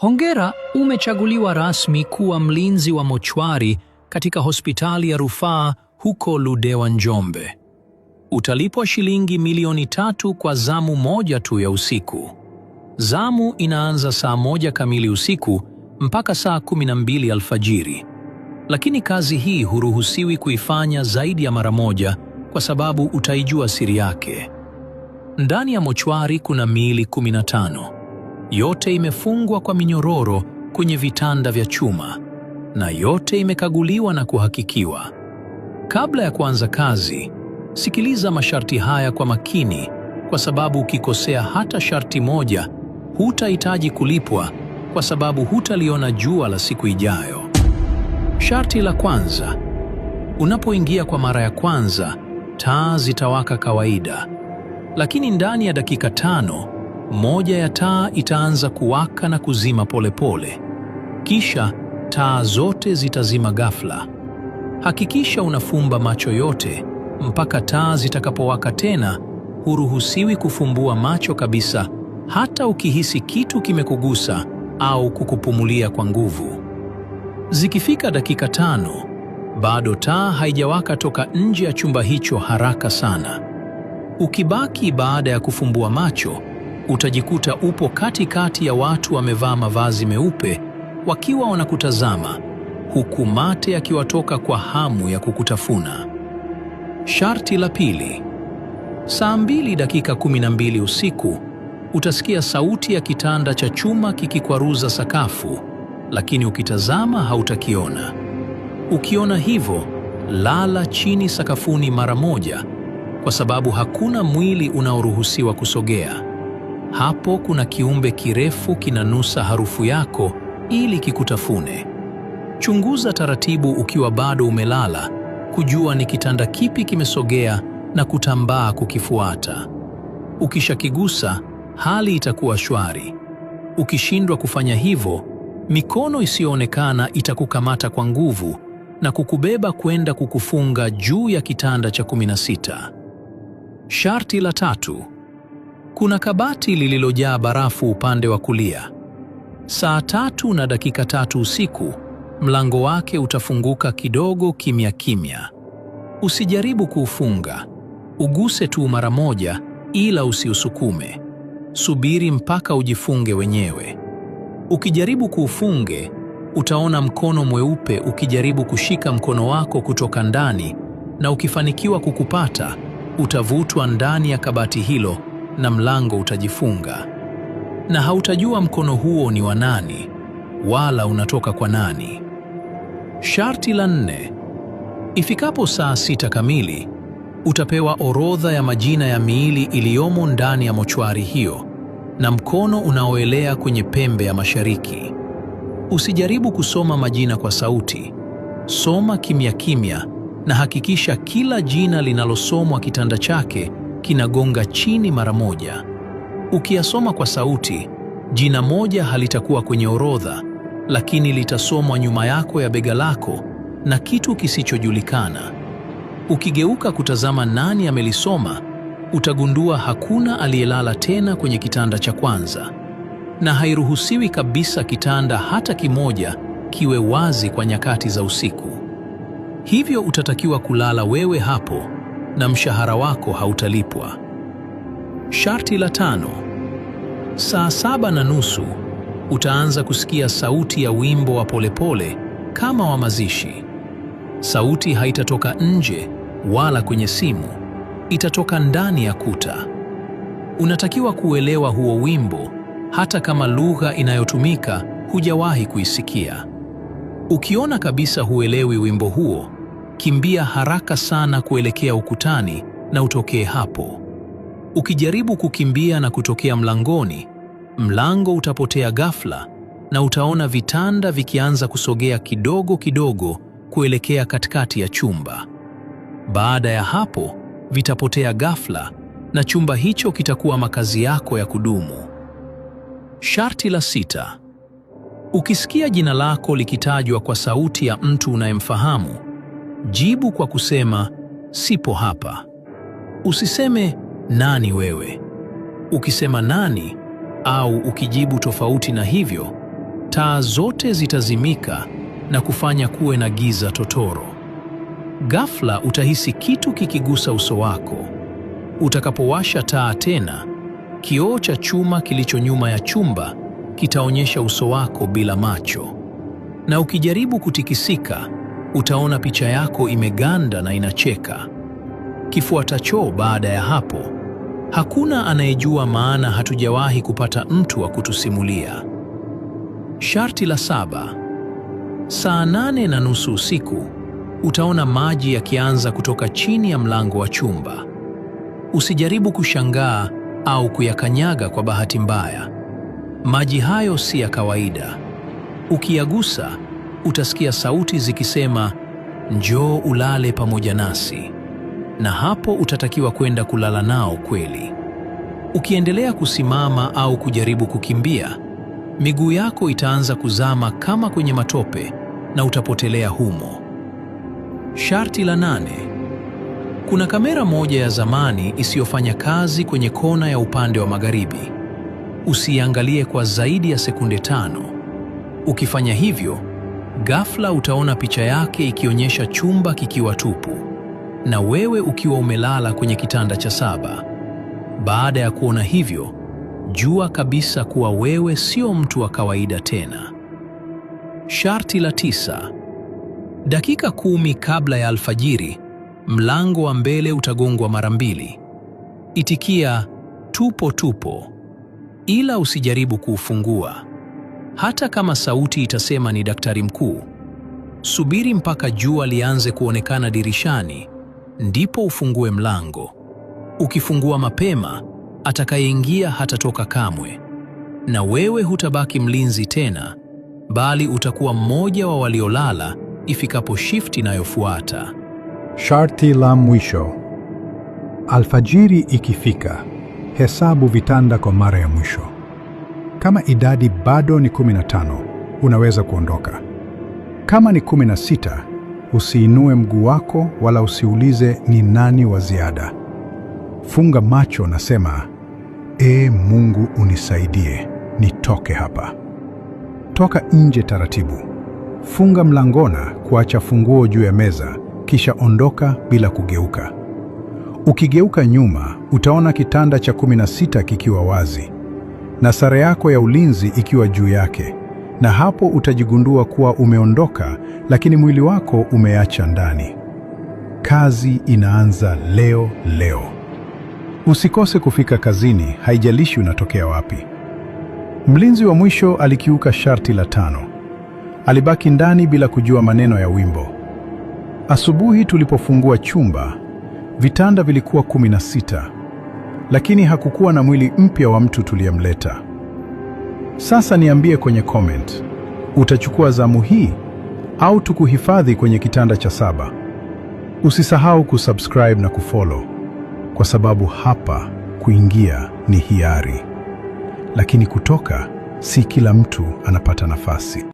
Hongera, umechaguliwa rasmi kuwa mlinzi wa mochwari katika hospitali ya rufaa huko Ludewa, Njombe. Utalipwa shilingi 3 milioni kwa zamu moja tu ya usiku. Zamu inaanza saa 1 kamili usiku mpaka saa 12 alfajiri. Lakini kazi hii huruhusiwi kuifanya zaidi ya mara moja kwa sababu utaijua siri yake. Ndani ya mochwari kuna miili 15. Yote imefungwa kwa minyororo kwenye vitanda vya chuma na yote imekaguliwa na kuhakikiwa. Kabla ya kuanza kazi, sikiliza masharti haya kwa makini, kwa sababu ukikosea hata sharti moja, hutahitaji kulipwa kwa sababu hutaliona jua la siku ijayo. Sharti la kwanza: unapoingia kwa mara ya kwanza, taa zitawaka kawaida, lakini ndani ya dakika 5 moja ya taa itaanza kuwaka na kuzima polepole pole. Kisha taa zote zitazima ghafla. Hakikisha unafumba macho yote mpaka taa zitakapowaka tena. Huruhusiwi kufumbua macho kabisa, hata ukihisi kitu kimekugusa au kukupumulia kwa nguvu. Zikifika dakika 5 bado taa haijawaka, toka nje ya chumba hicho haraka sana. Ukibaki baada ya kufumbua macho, utajikuta upo katikati ya watu wamevaa mavazi meupe wakiwa wanakutazama, huku mate yakiwatoka kwa hamu ya kukutafuna. Sharti la pili: saa 2 dakika 12 usiku utasikia sauti ya kitanda cha chuma kikikwaruza sakafu, lakini ukitazama hautakiona. Ukiona hivyo, lala chini sakafuni mara moja, kwa sababu hakuna mwili unaoruhusiwa kusogea. Hapo kuna kiumbe kirefu kinanusa harufu yako ili kikutafune. Chunguza taratibu ukiwa bado umelala, kujua ni kitanda kipi kimesogea na kutambaa kukifuata. Ukishakigusa, hali itakuwa shwari. Ukishindwa kufanya hivyo, mikono isiyoonekana itakukamata kwa nguvu na kukubeba kwenda kukufunga juu ya kitanda cha 16. Sharti la tatu: kuna kabati lililojaa barafu upande wa kulia. Saa 3 na dakika 3 usiku, mlango wake utafunguka kidogo kimya kimya. Usijaribu kuufunga, uguse tu mara moja, ila usiusukume. Subiri mpaka ujifunge wenyewe. Ukijaribu kuufunge, utaona mkono mweupe ukijaribu kushika mkono wako kutoka ndani, na ukifanikiwa kukupata, utavutwa ndani ya kabati hilo na mlango utajifunga, na hautajua mkono huo ni wa nani wala unatoka kwa nani. Sharti la nne: ifikapo saa 6 kamili utapewa orodha ya majina ya miili iliyomo ndani ya mochwari hiyo na mkono unaoelea kwenye pembe ya mashariki. Usijaribu kusoma majina kwa sauti, soma kimya kimya na hakikisha kila jina linalosomwa kitanda chake kinagonga chini mara moja. Ukiyasoma kwa sauti, jina moja halitakuwa kwenye orodha, lakini litasomwa nyuma yako ya bega lako na kitu kisichojulikana. Ukigeuka kutazama nani amelisoma, utagundua hakuna aliyelala tena kwenye kitanda cha kwanza, na hairuhusiwi kabisa kitanda hata kimoja kiwe wazi kwa nyakati za usiku. Hivyo utatakiwa kulala wewe hapo na mshahara wako hautalipwa. Sharti la tano: saa 7:30 utaanza kusikia sauti ya wimbo wa polepole kama wa mazishi. Sauti haitatoka nje wala kwenye simu, itatoka ndani ya kuta. Unatakiwa kuelewa huo wimbo hata kama lugha inayotumika hujawahi kuisikia. Ukiona kabisa huelewi wimbo huo, kimbia haraka sana kuelekea ukutani na utokee hapo. Ukijaribu kukimbia na kutokea mlangoni, mlango utapotea ghafla na utaona vitanda vikianza kusogea kidogo kidogo kuelekea katikati ya chumba. Baada ya hapo vitapotea ghafla na chumba hicho kitakuwa makazi yako ya kudumu. Sharti la sita: ukisikia jina lako likitajwa kwa sauti ya mtu unayemfahamu, jibu kwa kusema sipo hapa. Usiseme nani wewe. Ukisema nani au ukijibu tofauti na hivyo, Taa zote zitazimika na kufanya kuwe na giza totoro. Ghafla utahisi kitu kikigusa uso wako. Utakapowasha taa tena, kioo cha chuma kilicho nyuma ya chumba kitaonyesha uso wako bila macho. Na ukijaribu kutikisika, utaona picha yako imeganda na inacheka. Kifuatacho baada ya hapo, hakuna anayejua, maana hatujawahi kupata mtu wa kutusimulia. Sharti la saba: saa 8:30 usiku utaona maji yakianza kutoka chini ya mlango wa chumba. Usijaribu kushangaa au kuyakanyaga kwa bahati mbaya. Maji hayo si ya kawaida. Ukiyagusa utasikia sauti zikisema, njoo ulale pamoja nasi, na hapo utatakiwa kwenda kulala nao kweli. Ukiendelea kusimama au kujaribu kukimbia, miguu yako itaanza kuzama kama kwenye matope na utapotelea humo. Sharti la nane: kuna kamera moja ya zamani isiyofanya kazi kwenye kona ya upande wa magharibi. Usiiangalie kwa zaidi ya sekunde 5. Ukifanya hivyo, ghafla utaona picha yake ikionyesha chumba kikiwa tupu na wewe ukiwa umelala kwenye kitanda cha saba. Baada ya kuona hivyo, jua kabisa kuwa wewe sio mtu wa kawaida tena. Sharti la tisa: dakika 10 kabla ya alfajiri, mlango wa mbele utagongwa mara mbili. Itikia tupo tupo, ila usijaribu kuufungua. Hata kama sauti itasema ni daktari mkuu. Subiri mpaka jua lianze kuonekana dirishani, ndipo ufungue mlango. Ukifungua mapema, atakayeingia hatatoka kamwe, na wewe hutabaki mlinzi tena, bali utakuwa mmoja wa waliolala ifikapo shifti inayofuata. Sharti la mwisho. Alfajiri ikifika, hesabu vitanda kwa mara ya mwisho. Kama idadi bado ni 15, unaweza kuondoka. Kama ni 16, usiinue mguu wako wala usiulize ni nani wa ziada. Funga macho na sema, Ee Mungu unisaidie, nitoke hapa. Toka nje taratibu. Funga mlangona kuacha funguo juu ya meza, kisha ondoka bila kugeuka. Ukigeuka nyuma, utaona kitanda cha 16 kikiwa wazi na sare yako ya ulinzi ikiwa juu yake, na hapo utajigundua kuwa umeondoka, lakini mwili wako umeacha ndani. Kazi inaanza leo leo. Usikose kufika kazini, haijalishi unatokea wapi. Mlinzi wa mwisho alikiuka sharti la tano. Alibaki ndani bila kujua maneno ya wimbo. Asubuhi tulipofungua chumba, vitanda vilikuwa 16, lakini hakukuwa na mwili mpya wa mtu tuliyemleta. Sasa niambie kwenye comment, utachukua zamu hii au tukuhifadhi kwenye kitanda cha saba? Usisahau kusubscribe na kufollow, kwa sababu hapa kuingia ni hiari, lakini kutoka si kila mtu anapata nafasi.